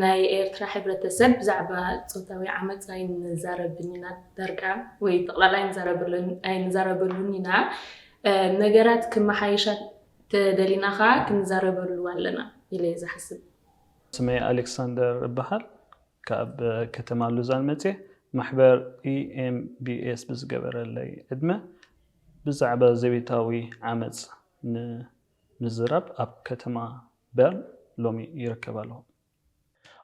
ናይ ኤርትራ ሕብረተሰብ ብዛዕባ ጾታዊ ዓመጽ ኣይንዛረብን ኢና፣ ዳርጋ ወይ ጠቕላላ ኣይንዛረበሉን ኢና። ነገራት ክመሓየሻ ተደሊና ኸኣ ክንዛረበሉ ኣለና ኢለ እየ ዝሓስብ። ስመይ ኣሌክሳንደር እበሃል። ካብ ከተማ ሉዛን መጽየ። ማሕበር ኢኤምቢኤስ ብዝገበረለይ ዕድመ ብዛዕባ ዘቤታዊ ዓመጽ ንምዝራብ ኣብ ከተማ በርን ሎሚ ይርከብ ኣለኹ።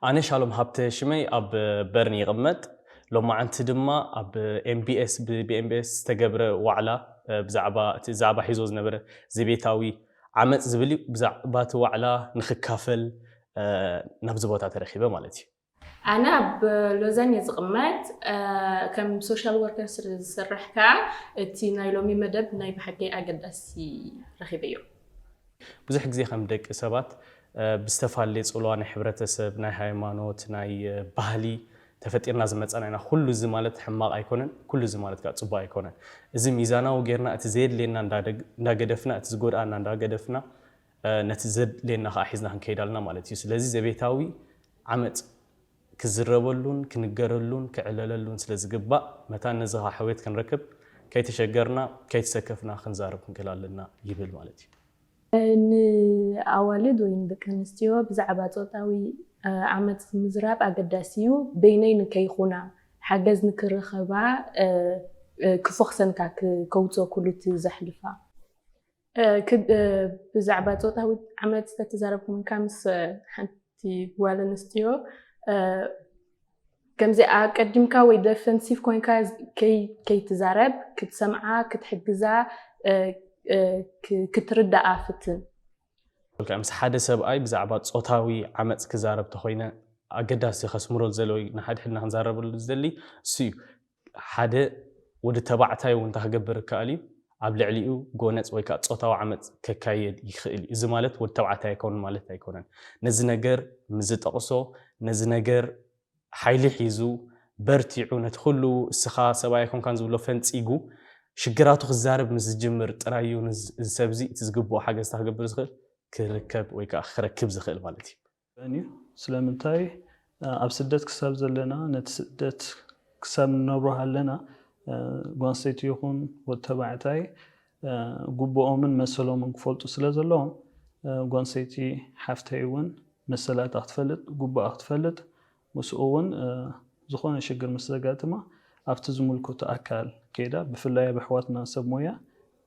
ኣነ ሻሎም ሃብተ ሽመይ ኣብ በርን ይቕመጥ። ሎማዓንቲ ድማ ኣብ ኤምቢኤስ ብኤምቢኤስ ዝተገብረ ዋዕላ ብዛዕባ እቲ ዛዕባ ሒዞ ዝነበረ ዘቤታዊ ዓመፅ ዝብል እዩ። ብዛዕባ እቲ ዋዕላ ንክካፈል ናብዚ ቦታ ተረኪበ ማለት እዩ። ኣነ ኣብ ሎዛን እየ ዝቕመጥ። ከም ሶሻል ወርከር ስለ ዝሰርሕ ከዓ እቲ ናይ ሎሚ መደብ ናይ ብሓቂ ኣገዳሲ ረኺበዮ። ብዙሕ ግዜ ከም ደቂ ሰባት ብዝተፈላለየ ፅልዋ ናይ ሕብረተሰብ፣ ናይ ሃይማኖት፣ ናይ ባህሊ ተፈጢርና ዝመፃና ኢና። ኩሉ እዚ ማለት ሕማቕ ኣይኮነን፣ ኩሉ እዚ ማለት ከዓ ፅቡቅ ኣይኮነን። እዚ ሚዛናዊ ጌርና እቲ ዘየድልየና እንዳገደፍና፣ እቲ ዝጎድኣና እንዳገደፍና ነቲ ዘድልየና ከዓ ሒዝና ክንከይድ ኣለና ማለት እዩ። ስለዚ ዘቤታዊ ዓመፅ ክዝረበሉን ክንገረሉን ክዕለለሉን ስለ ዝግባእ መታን ነዚ ከዓ ሕውየት ክንረክብ ከይተሸገርና ከይተሰከፍና ክንዛረብ ክንክእል ኣለና ይብል ማለት እዩ። ንኣዋልድ ወይ ንደቂ ኣንስትዮ ብዛዕባ ፆታዊ ዓመፅ ምዝራብ ኣገዳሲ እዩ። በይነይ ንከይኹና ሓገዝ ንክረኸባ ክፎክሰንካ ከውፅኦ ኩሉ እቲ ዘሕልፋ ብዛዕባ ፆታዊ ዓመፅ ተተዛረብኩም እንካ ምስ ሓንቲ ጓል ኣንስትዮ ከምዚ ኣቀዲምካ ወይ ደፈንሲቭ ኮይንካ ከይትዛረብ ክትሰምዓ ክትሕግዛ ክትርዳኣ ፍትን። ምስ ሓደ ሰብኣይ ብዛዕባ ፆታዊ ዓመፅ ክዛረብ ተኮይነ ኣገዳሲ ከስምሮ ዝደለዩ ንሓድሕድና ክንዛረበሉ ዝደሊ እሱ እዩ። ሓደ ወዲ ተባዕታይ እውን እንታይ ክገብር ይከኣል እዩ? ኣብ ልዕሊኡ ጎነፅ ወይ ከዓ ፆታዊ ዓመፅ ከካየድ ይኽእል እዩ። እዚ ማለት ወዲ ተባዕታይ ኣይኮኑን ማለት ኣይኮነን። ነዚ ነገር ምስ ዝጠቕሶ ነዚ ነገር ሓይሊ ሒዙ በርቲዑ ነቲ ኩሉ እስኻ ሰብኣይ ኣይኮንካን ዝብሎ ፈንፂጉ ሽግራቱ ክዛረብ ምስ ዝጅምር ጥራይ እዩ እዚ ሰብ እዚ እቲ ዝግብኦ ሓገዝታ ክገብር ዝኽእል ክርከብ ወይ ከዓ ክረክብ ዝኽእል ማለት እዩ። እዩ። ስለምንታይ ኣብ ስደት ክሳብ ዘለና ነቲ ስደት ክሳብ ንነብሮ ኣለና ጓንስተይቲ ይኹን ወዲ ተባዕታይ ግቡኦምን መሰሎምን ክፈልጡ ስለ ዘለዎም ጓንስተይቲ ሓፍተይ እውን መሰላታ ክትፈልጥ ግቡኣ ክትፈልጥ ምስኡ እውን ዝኾነ ሽግር ምስ ዘጋጥማ ኣብቲ ዝምልከቶ ኣካል ከይዳ ብፍላይ ኣብ ኣሕዋትና ሰብ ሞያ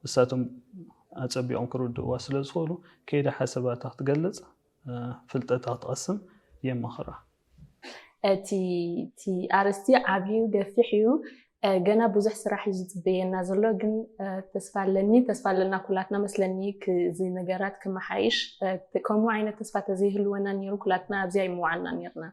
እሳቶም ኣፀቢቖም ክርድእዋ ስለ ዝኽእሉ ከይዳ ሓሳባታ ክትገልፅ ፍልጠታ ክትቐስም የማኽራ። እቲ ኣርእስቲ ዓብዩ ገፊሕ እዩ። ገና ብዙሕ ስራሕ እዩ ዝፅበየና ዘሎ፣ ግን ተስፋ ኣለኒ፣ ተስፋ ኣለና ኩላትና መስለኒ። እዚ ነገራት ክመሓይሽ ከምኡ ዓይነት ተስፋ ተዘይህልወና ነይሩ ኩላትና ኣብዚ ኣይምወዓልና ነይርና።